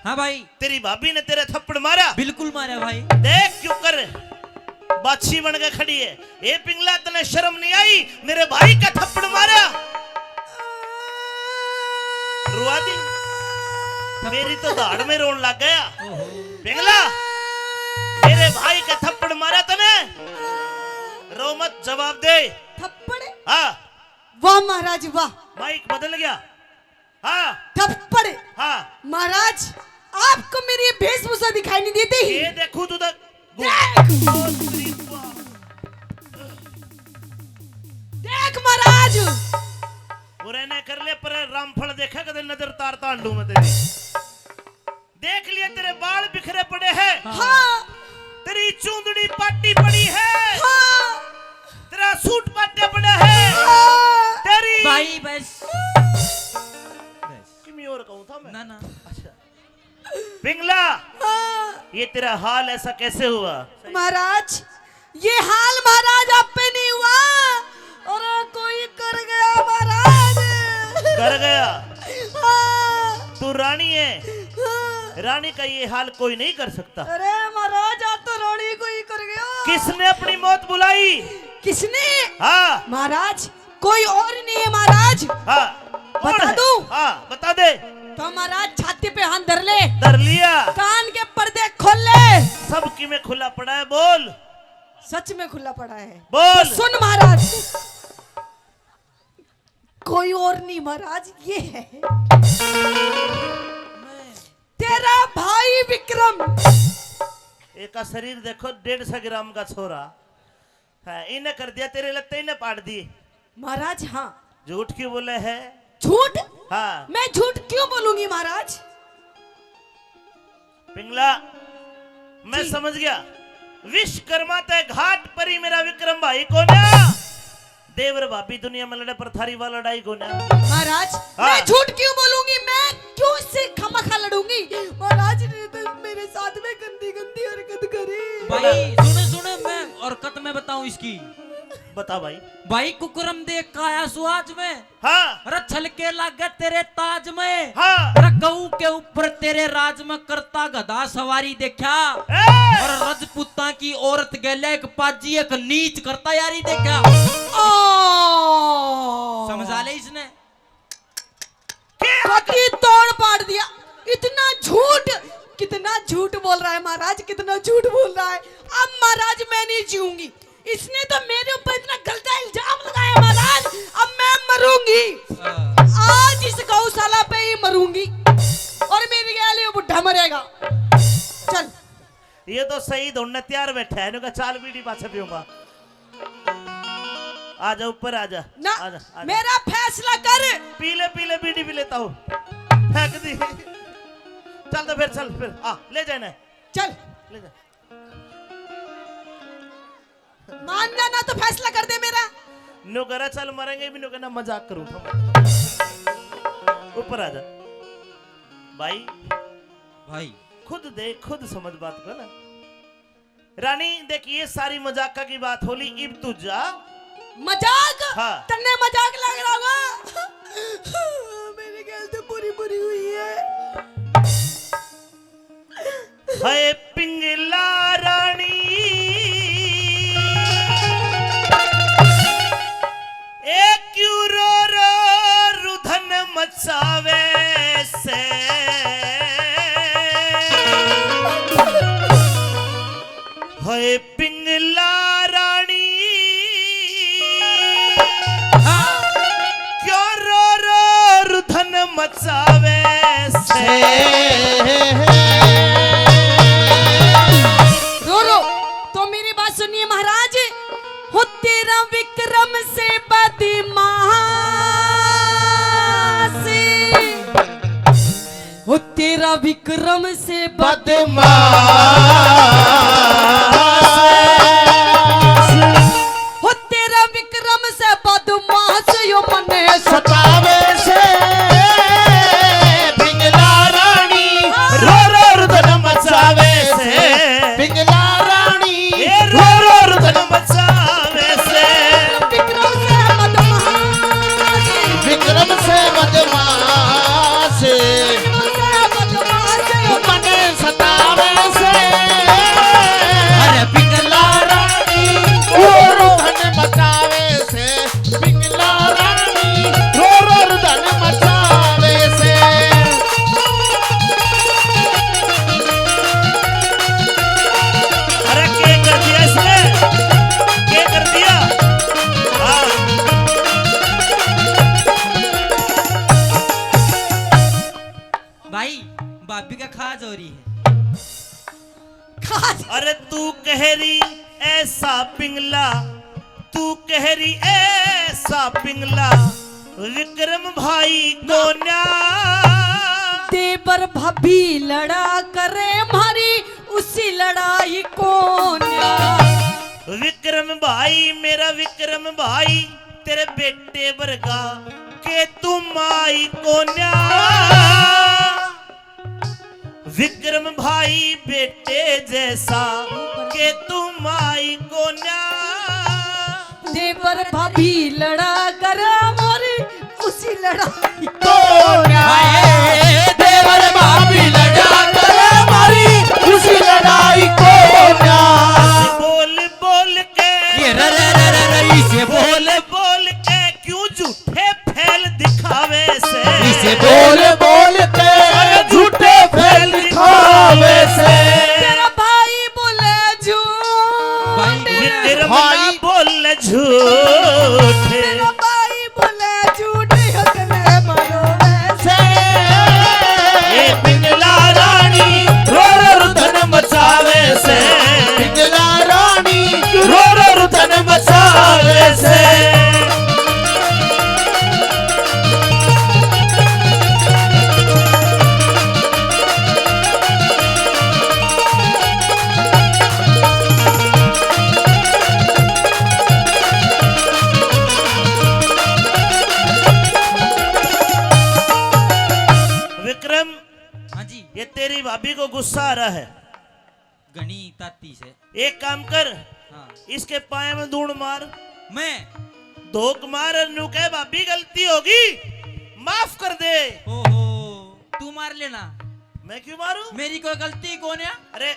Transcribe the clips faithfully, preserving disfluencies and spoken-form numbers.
हाँ भाई। तेरी भाभी ने तेरे थप्पड़ मारा। बिल्कुल मारा भाई। देख क्यों कर बाछी बन के खड़ी है। ए पिंगला, तने शर्म नहीं आई? मेरे भाई का थप्पड़ मारा। रुआ दी। मेरी तो दाढ़ में रोन लग गया। ओहो। पिंगला, मेरे भाई का थप्पड़ मारा तने। रो मत, जवाब दे। थप्पड़? हाँ। वाह महाराज, वाह। माइक बदल गया। हाँ। थप्पड़। हाँ। महाराज, आपको मेरी ये वेशभूषा दिखाई नहीं देती? ये देखो तो तक। देख। देख महाराज। और इन्हें कर ले पर रामफल देखा कदे नजर तार तांडू में तेरी। देख लिए तेरे बाल बिखरे पड़े हैं। हाँ। तेरी चूंदड़ी पाटी पड़ी है। हाँ। तेरा सूट पाटे पड़े हैं। हाँ। तेरी भाई बस। बस। किमी और कहूँ था मैं? ना, ना। अच्छा। पिंगला, हाँ। ये तेरा हाल ऐसा कैसे हुआ? महाराज, ये हाल महाराज आप पे नहीं हुआ, और कोई कर गया महाराज। कर गया? हाँ। तू रानी है, हाँ। रानी का ये हाल कोई नहीं कर सकता। अरे महाराज, आप तो रानी को ही कर गया। किसने अपनी मौत बुलाई? किसने? हाँ। महाराज, कोई और नहीं है महाराज। हाँ, कौन बता है? दूं? हाँ, बता दे। तो महाराज छाती पे हाथ धर ले। धर लिया। कान के पर्दे खोल ले। सब की में खुला पड़ा है, बोल। सच में खुला पड़ा है। बोल। तो सुन महाराज, कोई और नहीं महाराज, ये है तेरा भाई विक्रम। एका शरीर देखो, डेढ़ सौ ग्राम का छोरा। हाँ, इन्हें कर दिया, तेरे लत्ते इन्हें पाड़ दिए। महाराज, हाँ। झूठ क्यों बोले है? झूठ? हाँ। मैं झूठ क्यों बोलूंगी महाराज? पिंगला, मैं जी। समझ गया। विश्वकर्मा ते घाट परी मेरा विक्रम भाई कोन्या। देवर भाभी दुनिया में लड़े पर थारी वा लड़ाई कोन्या। महाराज, हाँ। मैं झूठ क्यों बोलूंगी? मैं क्यों इससे खामखा लड़ूंगी? महाराज ने तो मेरे साथ में गंदी गंदी हरकत करी। भाई, सुन, सुन, मैं हरकत मैं बताऊं इसकी। बता भाई। भाई, कुकरम देख का आया सु आज मैं। हाँ। अरे छलके लागे तेरे ताज में। हाँ। अरे गऊ के ऊपर तेरे राज में करता गधा सवारी देखा। ए! और रजपूतां की औरत गेले एक पाजी एक नीच करता यारी देखा। ओ! समझा ले इसने। कति तोड़ पाड़ दिया। इतना झूठ, कितना झूठ बोल रहा है महाराज, कितना झूठ बोल रहा है। अब महाराज मैं नहीं जीऊंगी। इसने तो मेरे ऊपर इतना गलत इल्जाम लगाया महाराज, अब मैं मरूंगी। हाँ। आज इस गौशाला पे ही मरूंगी। और मेरी गैल ये बुढ़ा मरेगा। चल। ये तो शहीद होने तैयार बैठा है, इनका चाल बीड़ी पाछे पीऊंगा। आजा, ऊपर आजा। ना, आजा, आजा। मेरा फैसला कर। पी ले, पी ले, बीड़ी भी लेता हूँ। फेंक दी। चल तो फिर, चल फिर, आ, ले जाना है। चल। ले जा। मान जा ना तो फैसला कर दे मेरा। न्यू करा, चल मरेंगे भी, न्यू कहना मजाक करूं था। ऊपर आ जा। भाई। भाई। खुद देख, खुद समझ बात को ना। रानी, देख, ये सारी मजाक की बात होली, इब तू जा। मजाक? हाँ। तन्ने मजाक लग रहा होगा। मेरे ख्याल से पूरी पूरी हुई है। हाय पिंगला रानी, ए क्यों रो रो रुधन मचावे से। हाय पिंगला रानी, क्यों रो रो रुधन मचावे से। रो रो, तो मेरी बात सुनिए महाराज, हो तेरा विक्रम से बदमाश। हो तेरा विक्रम से बदमाश। हो तेरा विक्रम से बदमाश यो मने सतावे से। पिंगला रानी रो रो रुदन मचावे से। पिंगला रानी ए रो रो रुदन मचावे से। विक्रम से बदमाश। विक्रम से बदमाश। विक्रम से बदमाश। भाई, भाभी का खाज हो रही है। खाज? अरे तू कह रही ऐसा पिंगला, तू कह रही ऐसा पिंगला, विक्रम भाई कोन्या। देवर भाभी लड़ा करे म्हारी, उसी लड़ाई कोन्या। विक्रम भाई, मेरा विक्रम भाई, तेरे बेटे वर्गा के तू माई कोन्या। विक्रम भाई बेटे जैसा के तू माई कोन्या। देवर भाभी लड़ा कर मारी उसी लड़ाई कोन्या। हाय, देवर भाभी लड़ा कर मारी उसी लड़ाई कोन्या। बोल बोल के ये रे रे रे रे रे, इसे बोल बोल के क्यों झूठे फैल दिखावे से। इसे बोल बोल के झूठे फैल दिखावे से। तेरा भाई बोले झूठ। भाई बोले तेरा भाई बोले झूठ। तेरा भाई बोले झूठ, हक ने मरोवे से। ए पिंगला रानी रो रो रुदन मचावे से। पिंगला रानी रो रो रुदन मचावे से। विक्रम, हाँ जी। ये तेरी भाभी को गुस्सा आ रहा है। घणी ताती से। एक काम कर, हाँ। इसके पाए में धूड़ मार। मैं? धोक मार और न्यू कह, "भाभी, गलती होगी, माफ कर दे।" ओहो, तू मार लेना। मैं क्यों मारूं? मेरी कोई गलती कौन है? अरे,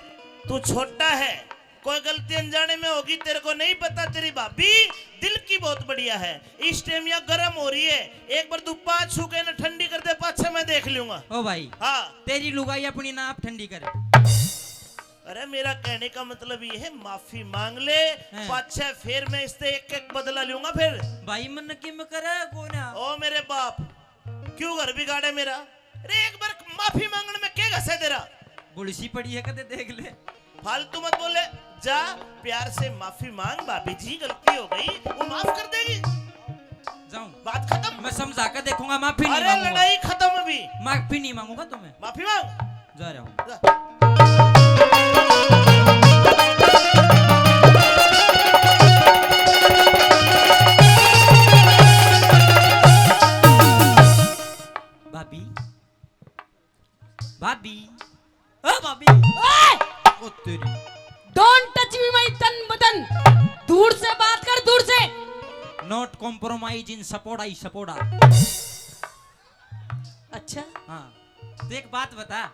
तू छोटा है, कोई गलती अनजाने में होगी, तेरे को नहीं पता। तेरी भाभी दिल की बहुत बढ़िया है, इस टाइम यहाँ गर्म हो रही है। एक बार तू पाँच छू के ना ठंडी कर दे, पाछे मैं देख लूंगा। ओ भाई, हाँ। तेरी लुगाई अपनी ना आप ठंडी कर। अरे, मेरा कहने का मतलब ये है, माफी मांग ले, हैं। पाछे फिर मैं इससे एक एक बदला लूंगा फिर। भाई, मन किम करे कोन्या। ओ मेरे बाप, क्यों घर बिगाड़े मेरा? अरे, एक बार माफी मांगने में क्या घसे तेरा? गुलसी पड़ी है, कदे देख ले। फालतू मत बोले, जा प्यार से माफी मांग, भाभी जी गलती हो गई, वो माफ कर देगी। जाऊं? बात खत्म। मैं समझा के देखूंगा, माफी नहीं अरे, मांगूंगा। लड़ाई खत्म अभी। माफी नहीं मांगूंगा तुम्हें। माफी मांग। जा रहा हूँ। जा। भाभी, भाभी, ओ भाभी। ओए! ओ तेरी। Don't touch me my तन बदन। दूर से बात कर, दूर से। Not compromise in सपोड़ा ही सपोड़ा। अच्छा। हाँ। तो एक बात बता,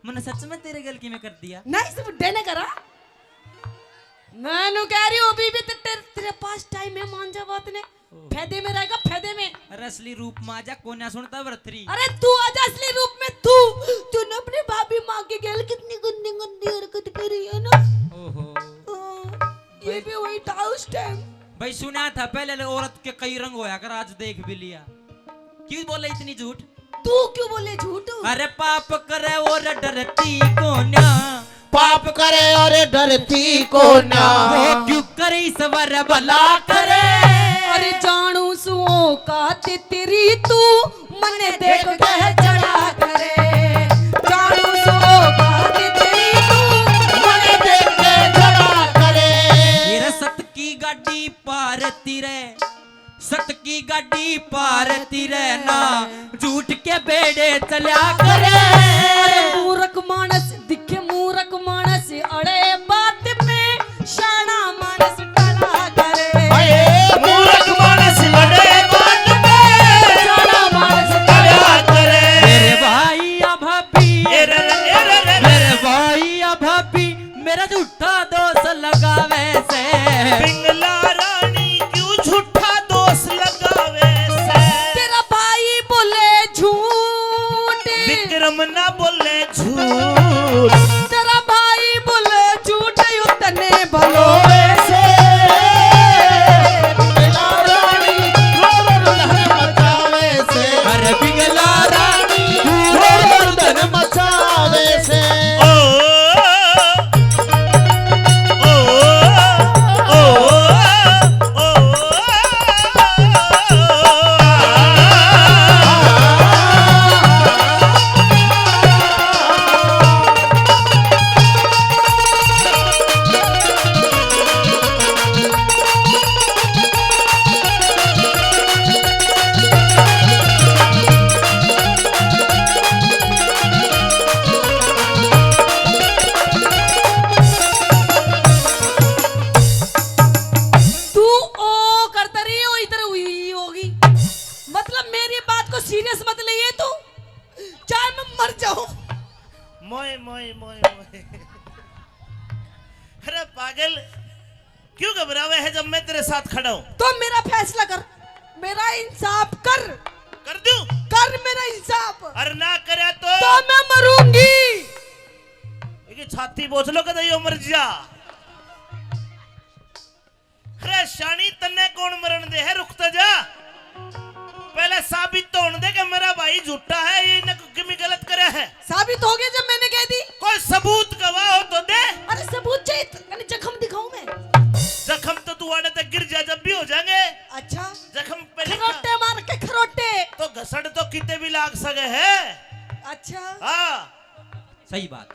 मैंने सच में तेरे गल की में कर दिया? नहीं, इस बुड्ढे ने करा। मैं नु कह रही हूँ, अभी भी ते-, तेरे, तेरे पास time है, मान जा बात ने। ओह। फायदे में रहेगा, फायदे में। अरे असली रूप में आजा, कोन्या सुनता भरथरी। अरे तू आजा असली रूप में, तू। तूने अपनी भाभी माँ के गैल कितनी गंदी गंदी हरकत करी है ना। ओहो। हाँ, ये भाई भी वही था उस time। भाई सुना था पहले ले औरत के कई रंग होया कर, आज देख भी लिया। क्यों बोले इतनी झूठ? तू क्यों बोले झूठ? अरे पाप करे और डरती कोन्या। पाप करे और डरती कोन्या। वो क्यों करे ईश्वर भला करे। अरे जानू सु औकात तेरी तू, मने देख के जला करे। जानू सु औकात तेरी तू, मने देख के जला करे। ये सत की गाड़ी पार ती रे। सत की गाड़ी पार ती रे ना, झूठ के बेड़े चल्या करे। अरे मूर्ख मानस दिखे, मूर्ख मानस अड़े बात पे, शाना मानस टला करे। अरे मूर्ख मानस अड़े बात पे, शाना मानस टला करे। मेरे भाई या भाभी, ए रे रे, ए रे रे। मेरे भाई या भाभी, मेरा झूठा दोष लगावे से। पिंगला रानी क्यों झूठा दोष लगावे से? तेरा भाई बोले झूठ। विक्रम ना बोले झूठ। तेरा भाई बोले झूठ, यू तने भलो होवे से। पिंगला रानी रो रो रो धन मचावे से। अरे पिंगला रानी रो रो रो धन जाओ। मोए, मोए, मोए, मोए। अरे पागल, क्यों घबरावे है जब मैं तेरे साथ खड़ा हूँ? तो मेरा फैसला कर, मेरा इंसाफ कर। कर दूं? कर मेरा इंसाफ। अरे ना करे तो? तो मैं मरूंगी। एक छाती बोझ लो कदे यो मर जा। अरे शानी, तन्ने कौन मरण दे है, रुक तो जा। पहले साबित तो होने दे कि मेरा भाई झूठा है, ये इन्हें किमी गलत करे है। साबित हो गया जब मैंने कह दी। कोई सबूत गवाह हो तो दे। अरे सबूत चाहिए तो, यानी जख्म दिखाऊं मैं? जख्म तो तू आने तक गिर जा, जब भी हो जाएंगे। अच्छा। जख्म पे लिखा। खरोटे मार के खरोटे। तो घसड़ तो किते भी लाग सके है। अच्छा। हाँ। सही बात।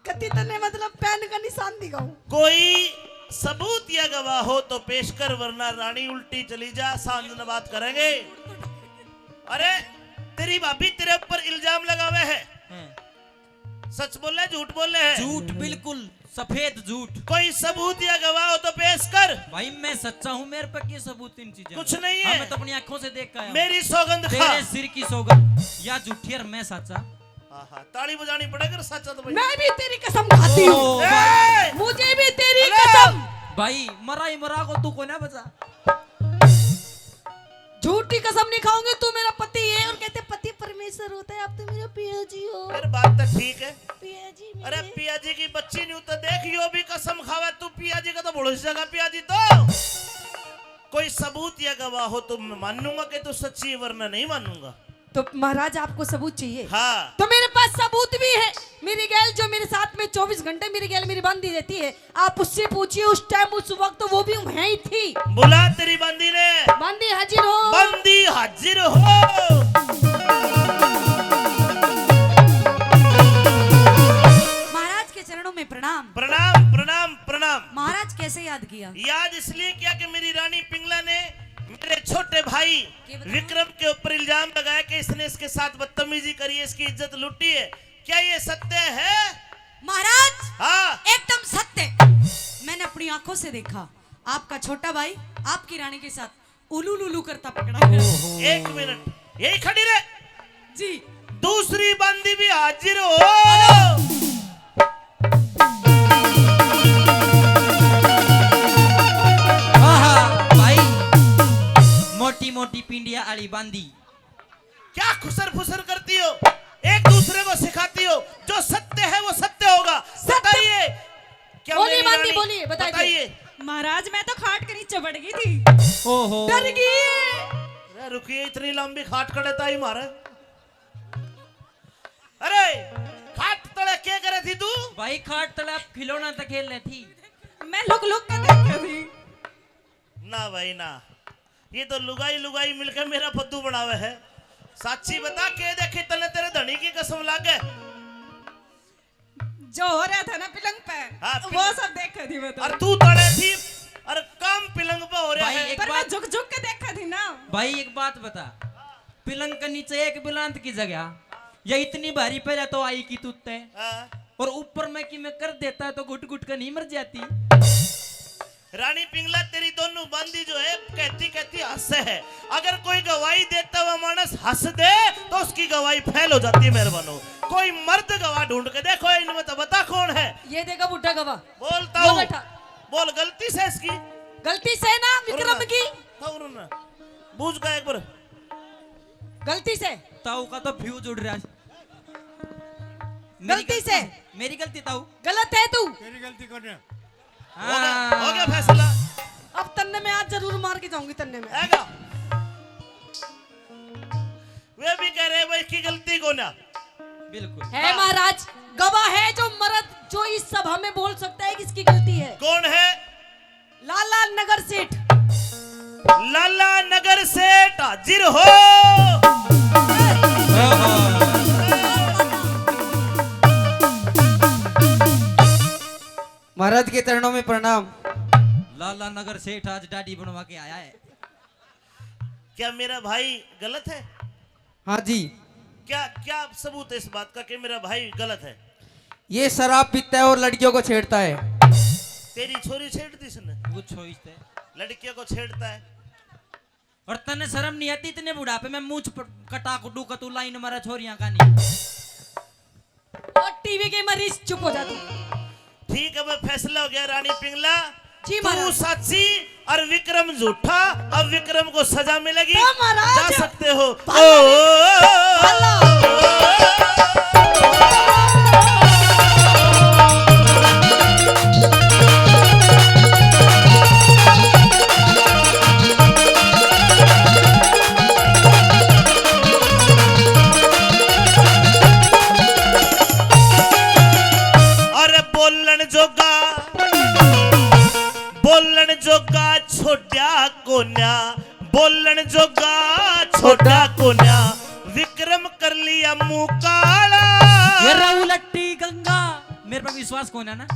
कति तने मतलब पैन का निशान दिखाऊं? कोई सबूत या गवाह हो तो पेश कर, वरना रानी उल्टी चली जा, सांझ न बात करेंगे। अरे तेरी भाभी तेरे ऊपर इल्जाम लगावे है। हैं। सच बोले, झूठ बोले है? झूठ, बिल्कुल सफेद झूठ। कोई सबूत या गवाह हो तो पेश कर। भाई मैं सच्चा हूँ, मेरे पे क्या सबूत इन चीजें? कुछ नहीं है। हाँ, मैं तो अपनी आंखों से देख के आया हूँ। मेरी सौगंध खा। तेरे सिर की सौगंध, या झूठी और मैं सच्चा। आहा, ताली बजानी पड़ेगी रे, सच तो भाई। मैं भी तेरी कसम खाती हूँ। ओ, ए! मुझे भी तेरी अरे! कसम। भाई, मरा ही मरा को तू को ना बचा। झूठी कसम नहीं खाऊंगी, तू मेरा पति है। और कहते पति परमेश्वर होता है, आप तो मेरा पिया जी हो। अरे बात तो ठीक है। पिया जी अरे मेरे। पिया जी की बच्ची न्यू तो देख, यो भी कसम खावे तू पिया जी का, तो भड़ोस जगह पिया जी तो। कोई सबूत या गवाह हो तो मैं मानूंगा कि तू सच्ची, वरना नहीं मानूंगा। तो महाराज आपको सबूत चाहिए? हाँ। तो मेरे पास सबूत भी है। मेरी गैल जो मेरे साथ में चौबीस घंटे मेरी गैल मेरी बांधी रहती है, आप उससे पूछिए, उस टाइम उस वक्त वो भी वहीं थी। बुला तेरी बांदी ने। बांदी हाजिर हो। बांदी हाजिर हो। महाराज के चरणों में प्रणाम। प्रणाम, प्रणाम, प्रणाम। महाराज कैसे याद किया? याद इसलिए किया कि मेरी रानी पिंगला ने मेरे छोटे भाई के बताऊं? विक्रम के ऊपर इल्जाम लगाया कि इसने इसके साथ बदतमीजी करी है, इसकी इज्जत लूटी है। क्या ये सत्य है? महाराज, हाँ। एकदम सत्य। मैंने अपनी आंखों से देखा, आपका छोटा भाई आपकी रानी के साथ उलू लुलू करता पकड़ा है। एक मिनट, यही खड़ी रहे। जी। दूसरी बांदी भी हाजिर हो। आहा, भाई, मोटी मोटी पिंडिया आली बांदी। क्या खुसर फुसर करती हो, एक दूसरे को सिखाती हो। जो सत्य है वो सत्य होगा। सत्य। बताइए, क्या बोलिए मेरी बांदी, रानी? बोलिए, बताइए। बताइए। महाराज, मैं तो खाट के नीचे बड़ गई थी। ओहो। डर गई। अरे रुकिए, इतनी लंबी खाट कड़े ताई मारे। अरे खाट तले के करे थी तू? भाई खाट तले आप खिलौना तो खेल रही थी। मैं लुक लुक के देख रही थी। ना भाई ना, ये तो लुगाई लुगाई मिलके मेरा फद्दू बनावे है। साची बता के देखे तने तेरे धनी की कसम लागे। जो हो रहा था ना पिलंग पे, हाँ, वो पिलंग। सब देखे थी मैं तो। और तू तले थी, और काम पिलंग पे हो रहा भाई, है। एक पर मैं बात। झुक झुक के देखा थी ना। भाई एक बात बता, पिलंग के नीचे एक बिलांत की जगह, या इतनी भारी पहले तो आई की तूते, हाँ। और ऊपर मैं कि मैं कर देता तो घुट घुट के नहीं मर जाती। रानी पिंगला, तेरी दोनों बांदी जो है, कहती कहती हंसे है। अगर कोई गवाही देता हुआ मानस हंस दे, तो उसकी गवाही फेल हो जाती है। मेहरबानो, कोई मर्द गवाह ढूंढ के देखो इनमें, तो बता कौन है। ये देखा बूढ़ा गवाह। बोलता वो हूँ। बैठा। बोल, गलती से इसकी। गलती से ना, विक्रम की। था उन्होंने। बूझ का एक बार। गलती से। ताऊ का तो फ्यूज उड़ रहा है। मेरी गलती से। मेरी गलती ताऊ। गलत है तू। तेरी गलती कौन है? हो गया, हो गया फैसला। अब तन्ने मैं आज जरूर मार के जाऊंगी, तन्ने मैं। आएगा। वे भी कह रहे हैं, "भाई, इसकी गलती कौन है?" बिल्कुल। है हाँ। महाराज, गवाह है जो मर्द, जो इस सभा में बोल सकता है कि इसकी गलती है। कौन है? लाला नगर सेठ। लाला नगर सेठ हाजिर हो। महाराज के चरणों में प्रणाम। लाला नगर सेठ आज दाढ़ी बनवा के आया है। क्या मेरा भाई गलत है? हाँ जी। क्या, क्या सबूत है इस बात का कि मेरा भाई गलत है? ये शराब पीता है और लड़कियों को छेड़ता है। तेरी छोरी छेड़ दी इसने? वो छोरी से। लड़कियों को छेड़ता है। और तन्ने शर्म नहीं आती इतने बुढ़ापे में मूछ प-, कटा कुडू का तू लाइन मारा छोरियां का नहीं। और टीवी के मरीज चुप हो जा तू। ठीक है, अब फैसला हो गया रानी पिंगला। जी तू महाराज। साची और विक्रम झूठा। अब विक्रम को सजा मिलेगी। तो महाराज। जा सकते हो। पाला। ओ, ओ, ओ, ओ, पाला। अरे बोलण जोगा, बोलण जोगा छोड़ा कोन्या, बोलण जोगा छोड़ा कोन्या, विक्रम कर लिया मुंह काला। ये रे उलट्टी गंगा, मेरे पे विश्वास कोन्या ना।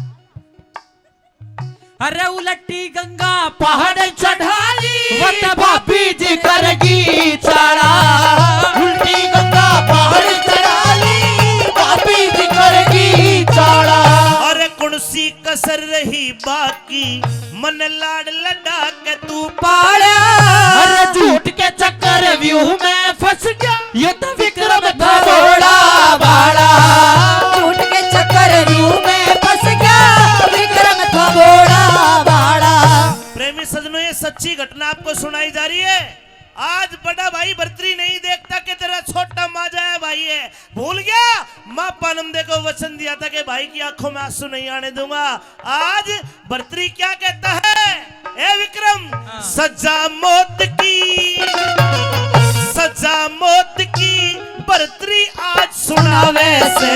अरे उलट्टी गंगा पहाड़ चढ़ा ली, वो तो भाभी जी करगी चाला। उल्टी गंगा पहाड़ चढ़ा ली, भाभी जी करगी चाला। अरे कौन सी कसर रही बाकी, मन लाड़ लड़ा के तू पाला। अरे झूठ के चक्रव्यूह में फंस गया, ये तो विक्रम था भोला भाला। झूठ के चक्रव्यूह में फंस गया, विक्रम था भोला भाला। प्रेमी सजनों, ये सच्ची घटना आपको सुनाई जा रही है। आज बड़ा भाई बर्तरी नहीं देखता कि तेरा छोटा माजा है, भाई है। भूल गया? माँ पानम देखो वचन दिया था कि भाई की आंखों में आंसू नहीं आने दूंगा। आज भर्तरी क्या कहता है? ए विक्रम, हाँ। सजा मौत की, सजा मौत की भर्तरी आज सुनावे से।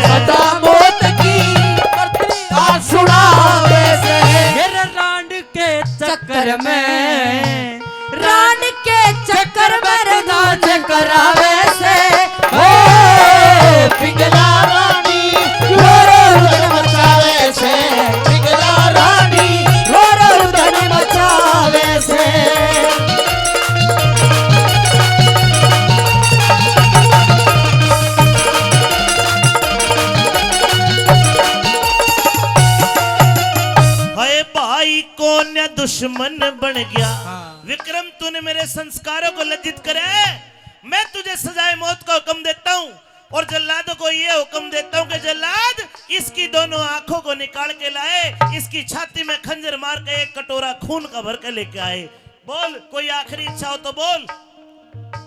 सजा मौत की भर्तरी आज सुनावे से। मेरे रांड के चक्कर में, रांड के चक्कर में नाच करावे से। ओ पिंगला रानी रो रो रुदन मचावे से, पिंगला रानी रो रो रुदन मचावे से। हाय भाई, कौन दुश्मन बन गया? हाँ। विक्रम, तूने मेरे संस्कारों को लज्जित करे। मैं तुझे सजाए मौत का हुक्म देता हूँ और जल्लादों को ये हुक्म देता हूँ कि जल्लाद, इसकी दोनों आंखों को निकाल के लाए, इसकी छाती में खंजर मार के एक कटोरा खून का भर के लेके आए। बोल, कोई आखिरी इच्छा हो तो बोल।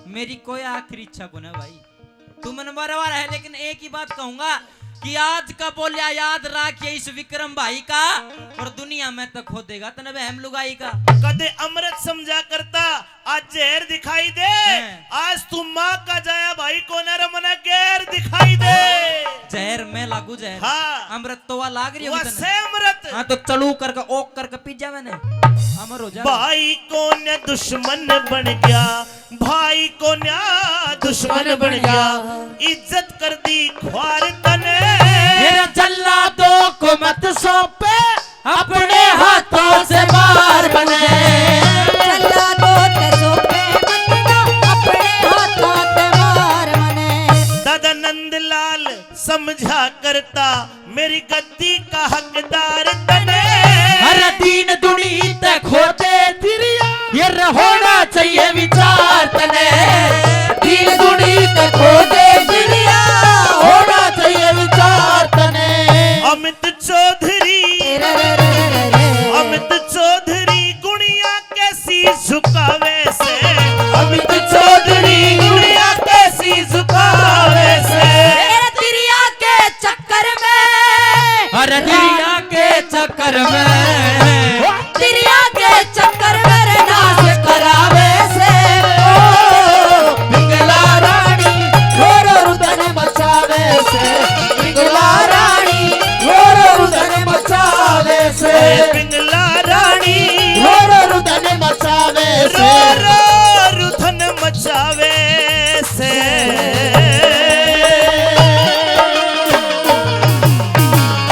मेरी कोई आखिरी इच्छा को ना भाई, तू मन बरवार है, लेकिन एक ही बात कहूंगा कि आज का बोलिया याद राखिए इस विक्रम भाई का, और दुनिया में तो खोदेगा तने बहम लुगाई का। कदे अमृत समझा करता, आज जहर दिखाई दे। हैं। आज तू माँ का जाया भाई को ना रे, मना गैर दिखाई दे। जहर मैं लागू जहर। हाँ। अमृत तो वा लाग रही होगी तने। अमृत। हाँ, तो चलू करके, ओक करके पी जावे ने, अमर हो जावे। भाई को ना दुश्मन बन गया, भाई को ना दुश्मन बन गया, इज्जत कर दी ख्वार तने। मेरा जल्लादों को मत सौंपे, अपने हाथों से मार बने। जल्लादों के सौंपे मत ना, अपने हाथों से मार बने। दादा नंदलाल समझा करता, मेरी गद्दी का हकदार तने। हर दीन दुनी ते खोदे तिरिया, ये होना चाहिए विचार तने। दीन दुनी ते खोदे